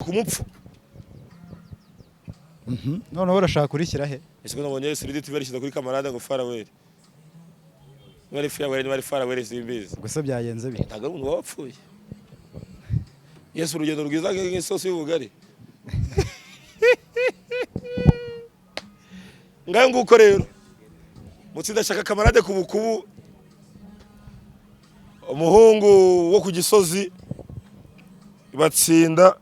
ku mupfu. Noneho urashaka kurishyira he? Ese ko nabonye 3D TV yarishyize kuri Kamarade ngo farewell, niba ari farewell, niba ari farewell, simbizi. Gusa byagenze bite? Ntabwo ari umuntu waba wapfuye. Yesu, urugendo rwiza nk'isosi y'ubugari. Ngayo nguko rero, Mutsindashyaka Kamarade ku bukubu, umuhungu wo ku Gisozi batsinda,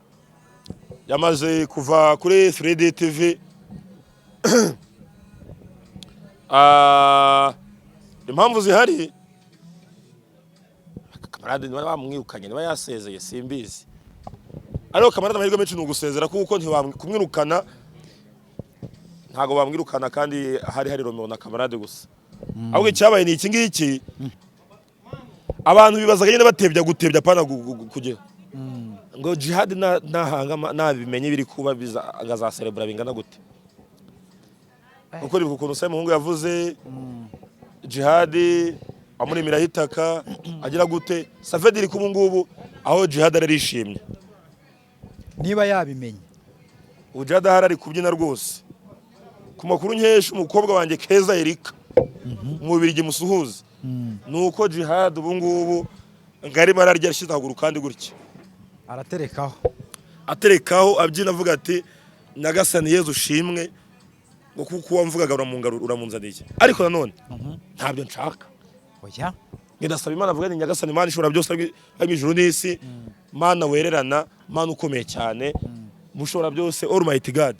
yamaze kuva kuri 3D TV. Ah, impamvu zihari, Kamarade niba bamwirukanye, niba yasezeye, simbizi. Ariko Kamarade amahirwe menshi ni ugusezera, kuko kumwirukana ntabwo bamwirukana kandi hari Romeo na Kamarade gusa. Ahubwo icyabaye ni iki ngiki: abantu bibazaga nyine batebya, gutebya apana kugera ngo Jihad nahanga nabimenye biri kuba ngo azaserebura bingana gute, kuko ribuka ukuntu Semuhungu yavuze Jihad amurimiraho itaka agira gute. Savediri kubu ngubu aho Jihad ararishimye. Niba yabimenye. Ubu Jihad ahari ari kubyina rwose. Ku makuru nkesha umukobwa wanjye Keza Erika mu Bubiligi, musuhuze, ni uko Jihad ubu ngubu ngo arimo ararya ashyize akaguru kandi gutya. Araterekaho. Aterekaho, abyina, avuga ati: "Nyagasani Yezu ushimwe," ngo kuko uwamvugaga uramunzaniye. Ariko nanone ntabyo nshaka. Oya. Ndasaba Imana, avuga ni: "Nyagasani Mana ishobora byose, ari mu ijuru n'isi, Mana wererana, Mana ukomeye cyane, mushobora byose, Almighty God,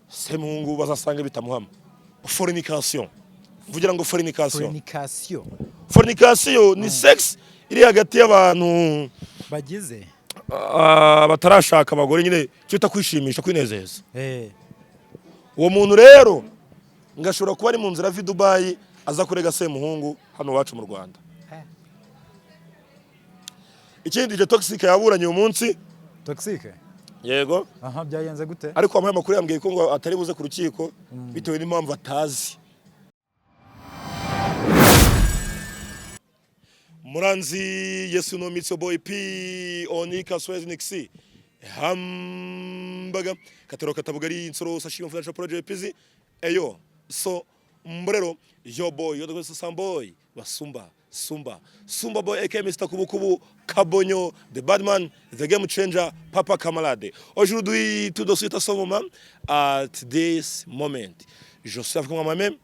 Semuhungu bazasanga bitamuhama fornication." Mvugira ngo fornication. Fornication. Fornication ni sex iri hagati y'abantu bagize batarashaka abagore nyine, icyo bita kwishimisha, kwinezeza. Uwo muntu rero ngo ashobora kuba ari mu nzira ava i Dubayi aza kurega Semuhungu hano iwacu mu Rwanda. Ikindi, DJ Toxic yaburanye uyu munsi. Toxic? Yego. Aha, byagenze gute? Ariko wamuhaye amakuru, yambwiye ko ngo atari buze ku rukiko bitewe n'impamvu atazi. Muranzi Yesu no mitso boy P Onika Swez Nixi hambaga katero katabugari insoro sashima financial project pizi eyo so mbrero yo boy yo the samboy basumba sumba sumba boy aka Mr Kubukubu Kabonyo, the badman, the game changer, Papa Kamalade. Aujourd'hui, tout de suite, à ce moment, at this moment, je suis avec moi-même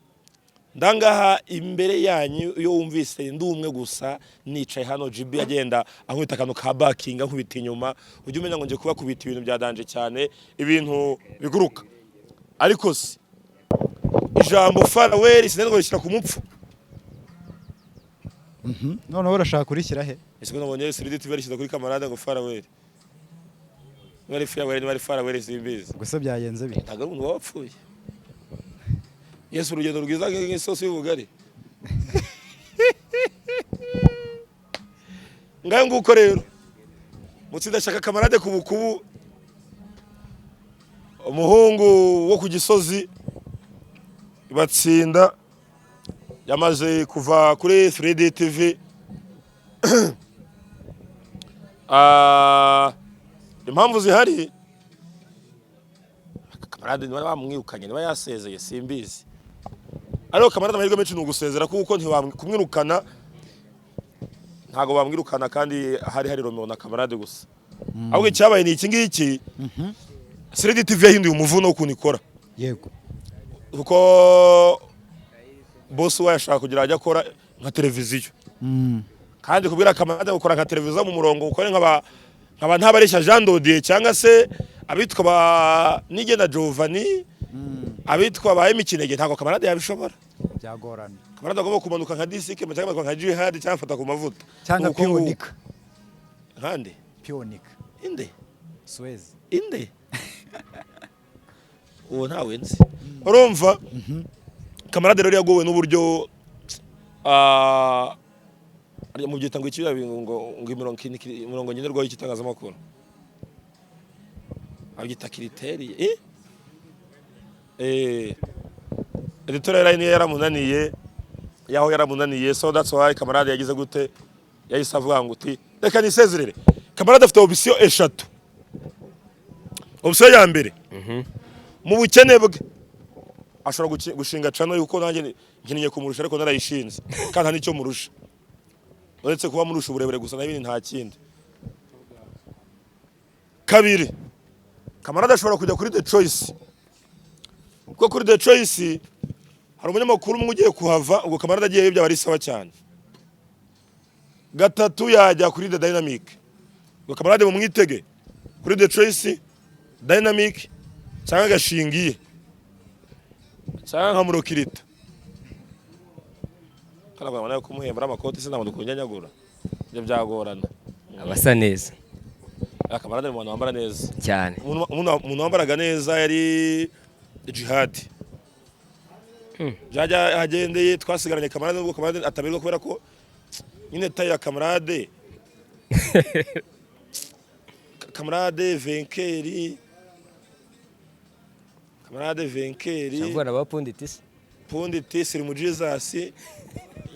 ndangaha imbere yanyu. Iyo wumvise ndi umwe gusa nicaye hano, GB agenda ankubita akantu ka backing, ankubita inyuma, ujye umenya ngo ngiye kubakubita ibintu bya danger cyane, ibintu biguruka. Ariko se ijambo farewell sinari ngo rishyira ku mupfu? Noneho urashaka kurishyira he? Ese ko nabonye 3D TV yarishyize kuri Kamarade ngo farewell, niba ari farewell, niba ari farewell, simbizi. Gusa byagenze bite? Ntabwo ari umuntu waba wapfuye. Yesu, urugendo rwiza nk'isosi y'ubugari. Ngayo nguko rero, Mutsindashyaka Kamarade ku bukubu, umuhungu wo ku Gisozi batsinda, yamaze kuva kuri 3D TV. Ah, impamvu zihari, Kamarade niba bamwirukanye, niba yasezeye, simbizi. Ariko Kamarade amahirwe menshi ni ugusezera, kuko kumwirukana ntabwo bamwirukana kandi hari Romeo na Kamarade gusa. Ahubwo icyabaye ni iki ngiki: 3D TV yahinduye umuvuno w'ukuntu ikora. Kuko boss we yashaka kugira ajye akora nka televiziyo, kandi kubwira Kamarade gukora nka televiziyo mu murongo ukore nkaba Ntabareshya Jean Dodier cyangwa se abitwa ba Nigena Giovanni, abitwa ba Emikinege, ntabwo Kamarade yabishobora. Byagorana. Kamarade agomba kumanuka nka Disike cyangwa nka Jihad cyangwa afata ku mavuta. Cyangwa Nuko nguko. Pionika. Nkande? Pionika. Inde? Suez. Inde? Uwo ntawe nzi. Urumva Kamarade rero yagowe n'uburyo mubyita ngo iki, ngo imirongo ngenderwaho y'itangazamakuru, abyita critères, editorial line yaramunaniye, yaho yaramunaniye. So that's why Kamarade yagize gute, yahise avuga ngo uti: "Reka nisezerere." Kamarade afite option eshatu. Option ya mbere, mu bukene bwe ashobora gushinga channel, yuko nanjye nkeneye kumurusha, ariko narayishinze kandi nta n'icyo murusha uretse kuba murusha uburebure gusa, n'ibindi nta kindi. Kabiri, Kamarade ashobora kujya kuri The Choice, kuko kuri The Choice hari umunyamakuru umwe ugiye kuhava. Ubwo Kamarade agiyeyo byaba ari sawa cyane. Gatatu, yajya kuri The Dynamic. Ubwo Kamarade mumwitege kuri The Choice, Dynamic, cyangwa agashingiye, cyangwa nka murokirita kandi nawe kumuhembera amakoti se ntabwo kunyanyagura, ibyo byagorana. Abasa neza. Kamarade ni umuntu wambara neza. Cyane. Umuntu wambaraga neza yari Jihad. Byajya hagendeye twasigaranye Kamarade, nubwo Kamarade ataberwa kubera ko nyine taille ya Kamarade, Kamarade Venkeri, Kamarade Venkeri. Shavuga na ba Punditi se. Punditi Sirimu Jesus,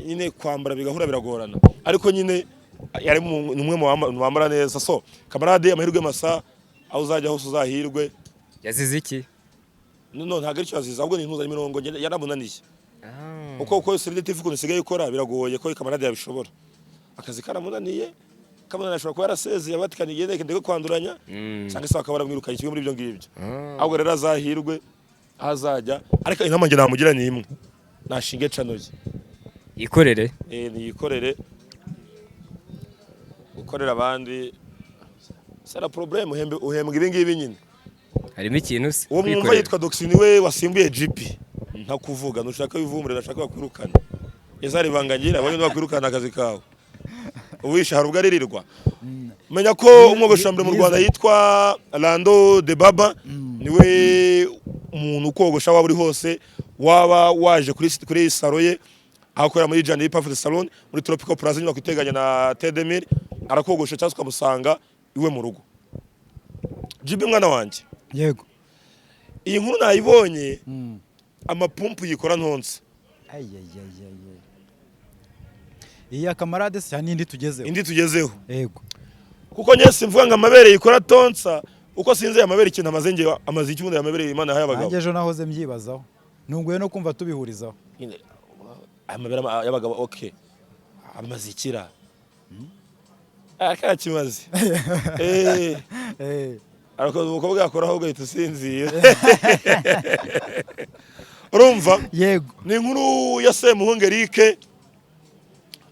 nyine kwambara bigahura biragorana, ariko nyine yari ni umwe mu bambara neza. So Kamarade, amahirwe masa, aho uzajya hose uzahirwe. Yazize iki? No, ntabwo aricyo yazize, ahubwo ni impuzamirongo yaramunaniye, uko Seride TV ukuntu isigaye ikora biragoye ko Kamarade yabishobora. Akazi karamunaniye, kamunaniye, ashobora kuba yarasezeye abatikani igende ndeke kwanduranya, cyangwa se bakaba baramwirukanye, kimwe muri ibyo ngibyo. Ahubwo rero azahirwe aho azajya, ariko inama njye namugira ni imwe: nashinge channel ye. Ikorere. Eh, niyikorere. Gukorera abandi c'est la problème, uhembwa ibi ngibi nyine. Harimo ikintu se? Uwo mwumva Kwikorera. yitwa Doxy, niwe wasimbuye GP. Ntakuvuga nushaka wivumure, nashaka bakwirukana. Ezari bangangira abanye bakwirukana akazi kawe. Uwisha hari ubwo aririrwa. Menya ko umwogosha wa mbere mu Rwanda yitwa Lando de Baba, niwe umuntu ukogosha waba uri hose, waba waje kuri salon ye aho akorera muri Jani Perfect Salon muri Tropical Plaza, inyubako iteganye na Tedemir, arakogosha cyangwa ukamusanga iwe mu rugo. GB mwana wanjye. Yego. Iyi nkuru nayibonye, amapumpu yikora ntonse. Ayayayay, iyi ya Kamarade se n'indi tugezeho? Indi tugezeho. Yego. Kuko njye simvuga ngo amabere yikora tonsa, uko sinzi amabere ikintu amaze, ngewe amaze ikibuno, amabere Imana yahaye abagabo. Nanjye ejo nahoze mbyibazaho, ntunguye no kumva tubihurizaho. Nyine, amabere y'abagabo, okay, amaze ikira akakimaze. Arakoze umukobwa yakoraho ugahita usinzira, urumva? Yego. Ni inkuru ya Semuhungu Eric,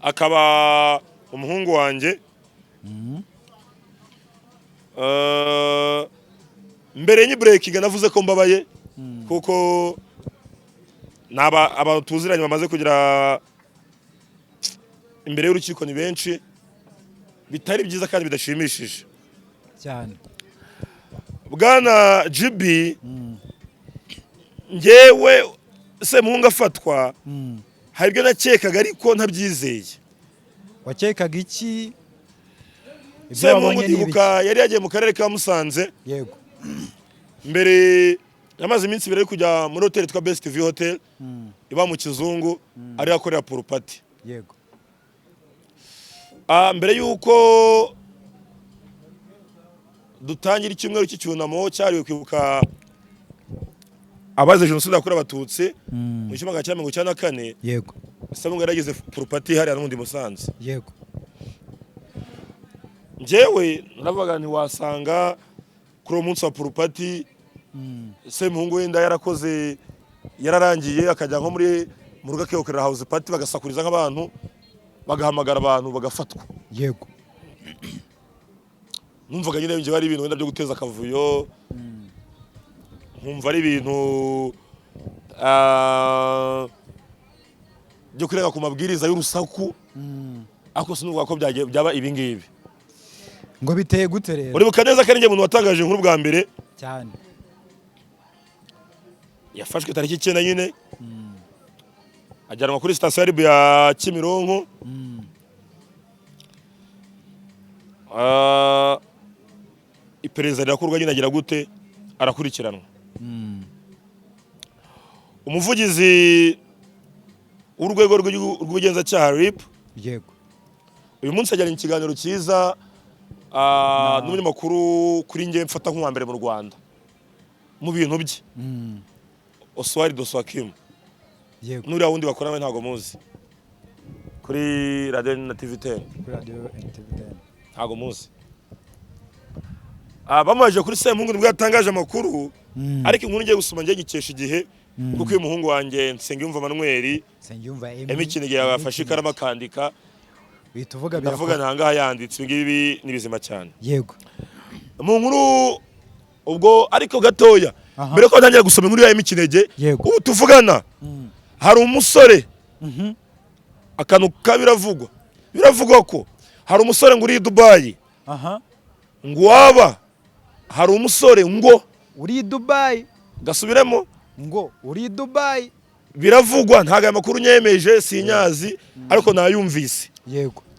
akaba umuhungu wanjye. Mbere nyi-breakinga navuze ko mbabaye, kuko naba abantu tuziranye bamaze kugira imbere y'urukiko ni benshi, bitari byiza kandi bidashimishije. Cyane. Bwana GB, njyewe Semuhungu afatwa hari ibyo nakekaga ariko ntabyizeye. Wakekaga iki? Ibyo Semuhungu wabonye ni ibiki? ndibuka yari yagiye mu karere ka Musanze. Mbere yamaze iminsi 2 ari kujya muri hoteli yitwa Best View Hotel iba mu Kizungu, ari akorera pool party. Mbere y'uko dutangira icyumweru cy'icyunamo cyariwe kwibuka abazize Jenoside yakorewe Abatutsi mu 1994, Semuhungu yaragize pool party hariya n'ubundi Musanze. Njyewe naravuga nti wasanga kuri uwo munsi wa pool party Semuhungu wenda yarakoze yararangiye, akajya nko muri mu rugo akiyokorera house party, bagasakuriza nk'abantu, bagahamagara abantu bagafatwa. Numvaga nyine njyewe ari ibintu wenda byo guteza akavuyo, nkumva ari ibintu byo kurenga ku mabwiriza y'urusaku, ariko sinumva ko byaba ibi ngibi. Ngo biteye gute rero? Uribuka neza ko ari njye muntu watangaje inkuru bwa mbere. Cyane. Yafashwe tariki 9 nyine, ajyanwa kuri sitasiyo ya RIB ya Kimironko. Iperereza rirakorwa nyine, agira gute, arakurikiranwa. Umuvugizi w'urwego rw'igihugu rw'ubugenzacyaha RIB uyu munsi ajyanye ikiganiro cyiza n'umunyamakuru kuri njye mfata nk'uwa mbere mu Rwanda. Mu bintu bye, Oswald Doswakim. N'uriya wundi bakora nawe ntabwo muzi kuri radio na TV 10. Kuri radio NTV. Ntabwo muzi. Bamubajije kuri Semuhungu, nibwo yatangaje amakuru. Ariko inkuru ngiye gusoma ngiye gikesha Igihe, kuko uyu muhungu wanjye Nsengiyumva Manuel Nsengiyumva. Emmy Kinege yafashe ikaramu akandika. Uhita uvuga. Ndavuga Birakora. ntangaha yanditse ibi ngibi ni bizima cyane. Mu nkuru ubwo ariko gatoya, mbere ko ntangira gusoma inkuru ya Emmy Kinege, ubu tuvugana hari umusore, akantu ka biravugwa ko hari umusore ngo uri i Dubayi, ngo waba hari umusore ngo Uri i Dubai. Gasubiremo. Ngo uri i Dubai. Biravugwa, ntabwo aya makuru nyemeje, sinyazi, ariko nayumvise.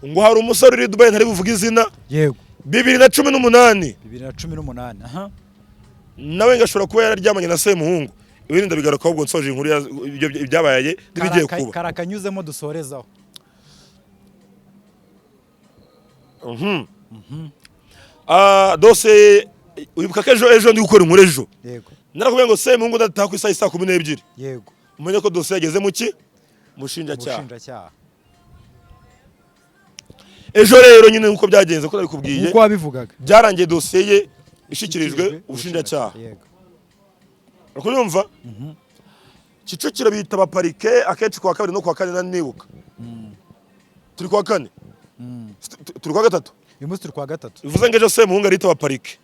Ngo hari umusore uri i Dubayi, ntari buvuge izina, 2018. 2018, aha. Nawe ngo ashobora kuba yararyamanye na Semuhungu. Ibindi ndabigarukaho ubwo nsoje inkuru ibyo ibyabaye n'ibigiye kuba. Karakanyuzemo dusorezaho. Dosiye, uribuka ko ejo ndi gukora inkuru ejo, narakubwiye ngo Semuhungu ndataha ku isaha saa 12, umenye ko dosiye yageze mu ki mushinjacyaha. Ubushinjacyaha. Ejo rero nyine nkuko byagenze ko nabikubwiye, Nkuko wabivugaga, byarangiye dosiye ye ishyikirijwe ubushinjacyaha. Urakubyumva, Kicukiro bitaba parike akenshi kuwa kabiri no kuwa kane. Nibuka turi kuwa kane, turi kuwa gatatu. Uyu munsi turi kuwa gatatu. Bivuze ngo ejo Semuhungu aritaba parike,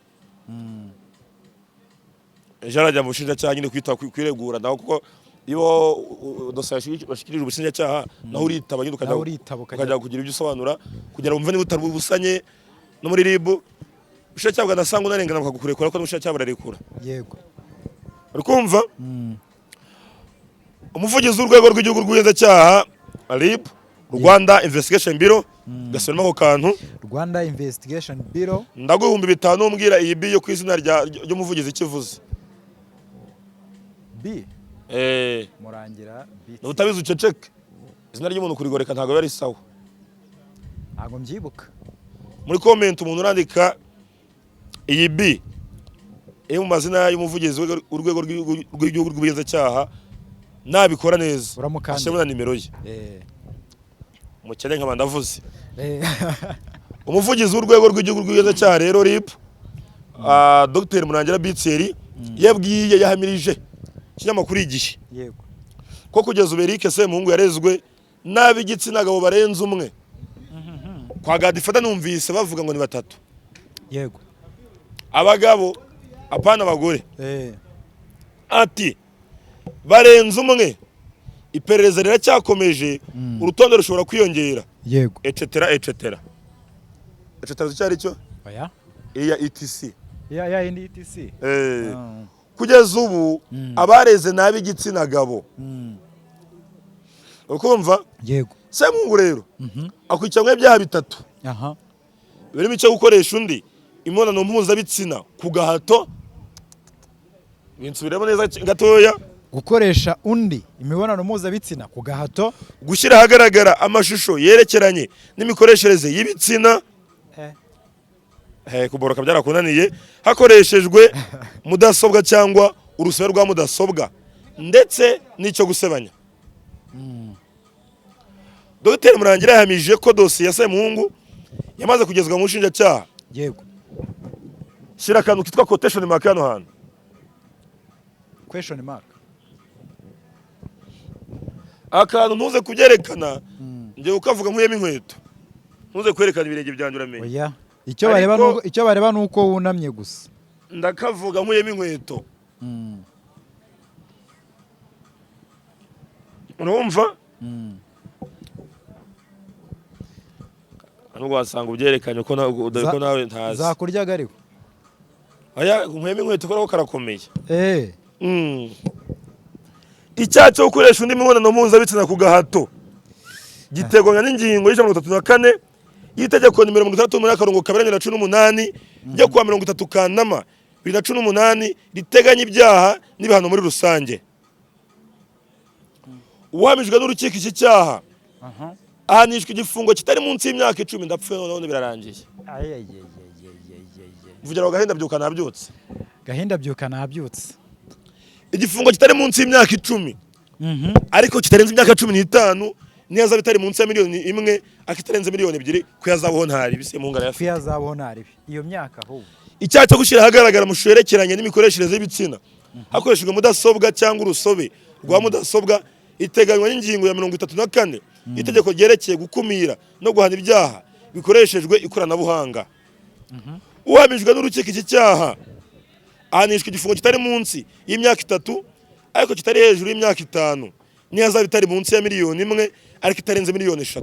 ejo arajya mu bushinjacyaha nyine kwita kwiregura naho, kuko iyo dosiye bashyikirijwe ubushinjacyaha naho uritaba nyine, ukajya Nawe uritaba, ukajya kugira ibyo usobanura kugira ngo wumve niba utari bubusanye no muri RIB. Ubushinjacyaha bwanasanga unarengana bakakurekura, ariko n'ubushinjacyaha burarekura. Uri kumva? Umuvugizi w'urwego rw'igihugu rw'ubugenzacyaha RIB, Rwanda Investigation Bureau, gasubiramo ako kantu. Rwanda Investigation Bureau. Ndaguha 5000 umbwira iyi B yo ku izina ry'umuvugizi ikivuze. B. Eh. Murangira B. Utabizi uceceke, izina ry'umuntu kurigoreka ntabwo biba ari sawa. Ntabwo mbyibuka. Muri comment umuntu urandika iyi B iri mu mazina y'umuvugizi w'urwego rw'igihugu rw'ubugenzacyaha, nabikora neza Uramukandira. ashyiremo na nimero ye. Umukene nkaba ndavuze. Umuvugizi w'urwego rw'igihugu rw'ubugenzacyaha rero RIB, Dr Murangira Bitseri, yabwiye, yahamirije ikinyamakuru Igihe ko kugeza ubu Eric Semuhungu yarezwe n'ab'igitsina gabo barenze umwe. Kwa Gadifata numvise bavuga ngo ni batatu. Abagabo, apana abagore. Ati barenze umwe, iperereza riracyakomeje, urutonde rushobora kwiyongera, etc etc etc. Icyo ari cyo? Oya. Iya etc. Ya yindi ETC. Eh, kugeza ubu abareze n'ab'igitsina gabo. Ukumva? Yego. Semuhungu rero akurikiranyweho ibyaha bitatu birimo icyo gukoresha undi imibonano mpuzabitsina ku gahato. Binsubiremo neza gatoya. Gukoresha undi imibonano mpuzabitsina ku gahato. Gushyira ahagaragara amashusho yerekeranye n'imikoreshereze y'ibitsina. Kuboroka byarakunaniye. Hakoreshejwe mudasobwa cyangwa urusobe rwa mudasobwa, ndetse n'icyo gusebanya. Dr Murangira yahamije ko dosiye ya Semuhungu yamaze kugezwa mu bushinjacyaha. Shyira akantu kitwa quotation mark hano hantu. Question mark. Akantu ntuze kubyerekana, njye ukavuga nkuyemo inkweto, ntuze kwerekana ibirenge byanjye, uramenye. Oya, icyo bareba Ariko- nuko, icyo bareba nuko wunamye gusa. Ndakavuga nkuyemo inkweto. Urumva? Nubwo wasanga ubyerekanye uko dore ko nawe ntazi. Zakuryaga ariko. Aya nkuyemo inkweto kubera ko karakomeye. Icyaha cyo gukoresha undi mibonano mpuzabitsina ku gahato giteganywa n'ingingo ya 134 y'itegeko nimero 68/2018 ryo kuwa 30 Kanama 2018 riteganya ibyaha n'ibihano muri rusange. Uwahamijwe n'urukiko iki cyaha ahanishwa igifungo kitari munsi y'imyaka 10. Ndapfuye none birarangiye. Mvugira ngo gahinda byuka nabyutse. Gahinda byuka nabyutse. Igifungo kitari munsi y'imyaka 10 ariko kitarenze imyaka 15, niyo azaba itari munsi ya miliyoni 1 ariko itarenze miliyoni 2, ko yazabaho ntari bise mu ngara ya Ko yazabaho ntaribi iyo myaka ahubwo. Icyaha cyo gushyira ahagaragara amashusho yerekeranye n'imikoreshereze y'ibitsina hakoreshejwe mudasobwa cyangwa urusobe rwa mudasobwa iteganywa n'ingingo ya 34 itegeko ryerekeye gukumira no guhana ibyaha bikoreshejwe ikoranabuhanga. Uhamijwe n'urukiko iki cyaha ahanishwa igifungo kitari munsi y'imyaka 3 ariko kitari hejuru y'imyaka 5, niyo azaba itari munsi ya miliyoni 1 ariko itarenze miliyoni 3.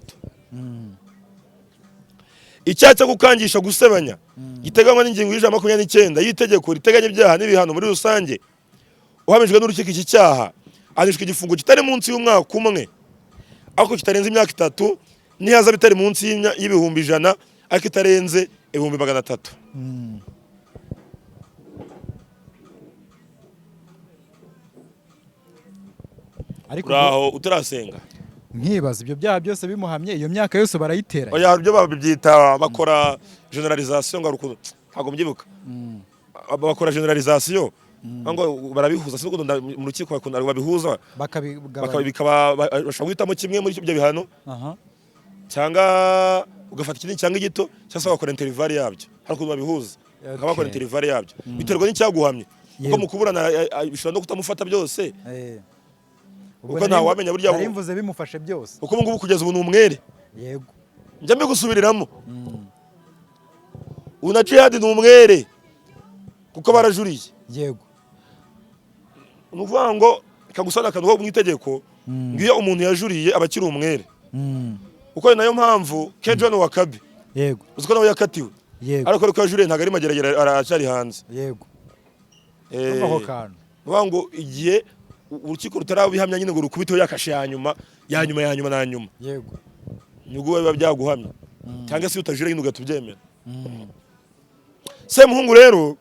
Icyaha cyo gukangisha gusebanya giteganywa n'ingingo ya 129 y'itegeko riteganya ibyaha n'ibihano muri rusange. Uhamijwe n'urukiko iki cyaha ahanishwa igifungo kitari munsi y'umwaka umwe ariko kitarenze imyaka 3, niyo azaba itari munsi y'100,000 ariko itarenze 300,000. Ariko Uraho utarasenga. Nkibaza, ibyo byaha byose bimuhamye, iyo myaka yose barayiteranya? Oya, ibyo babyita bakora generalisation, ngo ukuntu ntabwo mbyibuka. Bakora generalisation ngo barabihuza, si ukuntu mu rukiko bakunda babihuza. Bakabigabanya. Bikaba bashobora guhitamo kimwe muri ibyo bihano cyangwa ugafata ikindi cyangwa igito, cyangwa se bagakora intervalle yabyo. Hari ukuntu babihuza bakaba bakora intervalle yabyo, biterwa n'icyaguhamye, kuko mu kuburana bishobora no kutamufata byose. Ubwo Kuko ntawamenya burya nari mvuze bimufashe byose. Kuko ubu ngubu kugeza ubu ni umwere. Njya mbigusubiriramo, ubu na Jihad ni umwere kuko barajuriye. Ni ukuvuga ngo kagusana akantu ko mu itegeko ngo iyo umuntu yajuriye aba akiri umwere, kuko ni nayo mpamvu Ken John Wakabi, uzi ko nawe yakatiwe, ariko yajuriye, ntabwo ari mageragere, aracyari hanze. Urumva ako kantu. Ni ukuvuga ngo igihe urukiko rutarabihamya nyine ngo rukubiteho yakashe ya nyuma ya nyuma ya nyuma na nyuma, nibwo biba byaguhamye, cyangwa se iyo utajuriye nyine ugahita ubyemera. Semuhungu rero,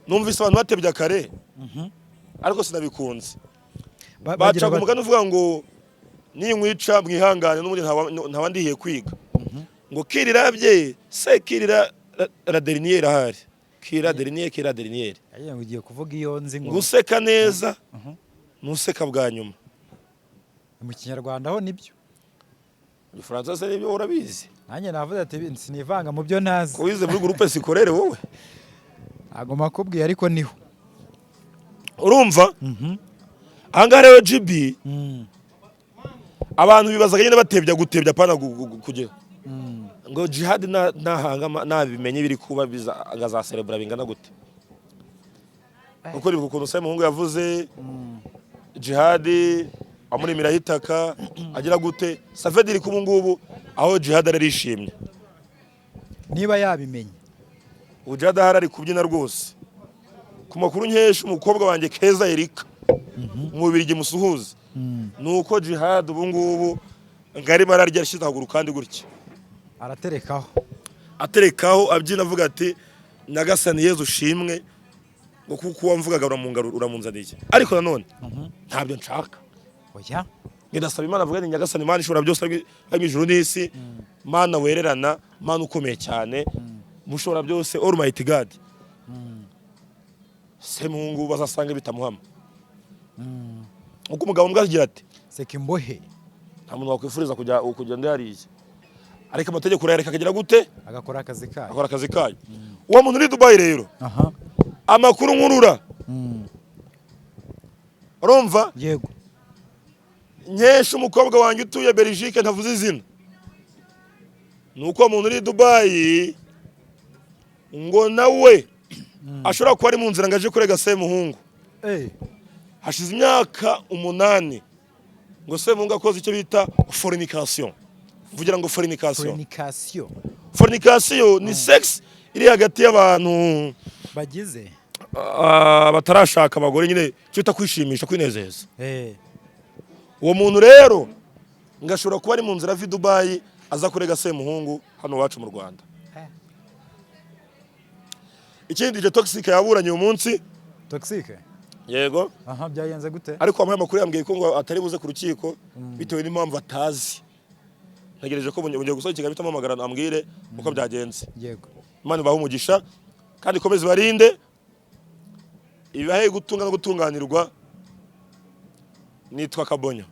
numvise abantu batebya kare, ariko sinabikunze. Bagira Bacaga bati- umugani uvuga ngo ninkwica mwihangane, n'ubundi ntawandihiye kwiga, ngo kirira bye se kirira la dernière, ahari kira dernière, kira dernière. Agira ngo ugiye kuvuga iyo nzi ngo Ngo useka neza nuseka bwa nyuma. Mu Kinyarwanda ho nibyo. Igifaransa se nibyo urabizi? Nanjye navuze ati sinivanga mu byo ntazi. Ko wize muri groupe scolaire wowe? Ntabwo makubwiye, ariko niho. Urumva, ahangaha rero GB, abantu bibazaga nyine batebya, gutebya apana kugera ngo Jihad nahanga nabimenye biri kuba biza ngo azaserebura bingana gute, kuko uribuka ukuntu Semuhungu yavuze Jihad amurimiraho itaka agira gute? Ça veut dire ko ubu ngubu aho Jihad ararishimye. Niba yabimenye. Ubu Jihad ahari ari kubyina rwose. Ku makuru nkesha umukobwa wanjye Keza Erika mu Bubiligi, musuhuze, ni uko Jihad ubu ngubu ngo arimo ararya ashyize akaguru kandi gutya. Araterekaho. Aterekaho, abyina, avuga ati "Nyagasani Yezu ushimwe", ngo kuko uwamvugaga uramunzaniye, ariko nanone ntabyo nshaka. Oya. Ndasaba Imana, avuga ni "Nyagasani Imana ishobora byose ari mu ijuru n'isi, Mana wererana, Mana ukomeye cyane, mushobora byose, Almighty God, Semuhungu bazasanga bitamuhama", uko umugabo mbwa agira ati seka imbohe. Nta muntu wakwifuriza kujya ndi hariya, ariko amategeko urayareka akagira gute? Agakora akazi kayo. Akora akazi kayo. Uwo muntu uri Dubai rero, amakuru nkurura, urumva, Yego. nkesha umukobwa wanjye utuye Belgique ntavuze izina, ni uko uwo muntu uri Dubai ngo nawe ashobora kuba ari mu nzira ngo aje kurega Semuhungu. Hashize imyaka 8 ngo Semuhungu akoze icyo bita fornication, mvugira ngo fornication. Fornication. Fornication ni sex iri hagati y'abantu bagize batarashaka abagore nyine, icyo bita kwishimisha, kwinezeza. Uwo muntu rero ngo ashobora kuba ari mu nzira ava i Dubai aza kurega Semuhungu hano iwacu mu Rwanda. Ikindi, DJ Toxic yaburanye uyu munsi. Toxique? Yego. Aha, byagenze gute? Ariko wamuhaye amakuru, yambwiye ko ngo atari buze ku rukiko bitewe n'impamvu atazi. Ntegereje ko bugiye gusohoka ikiganiro, amuhamagara ambwire uko byagenze. Imana ibahe umugisha. Kandi ikomeze ibarinde, ibahe gutunga no gutunganirwa. Nitwa Kabonyo.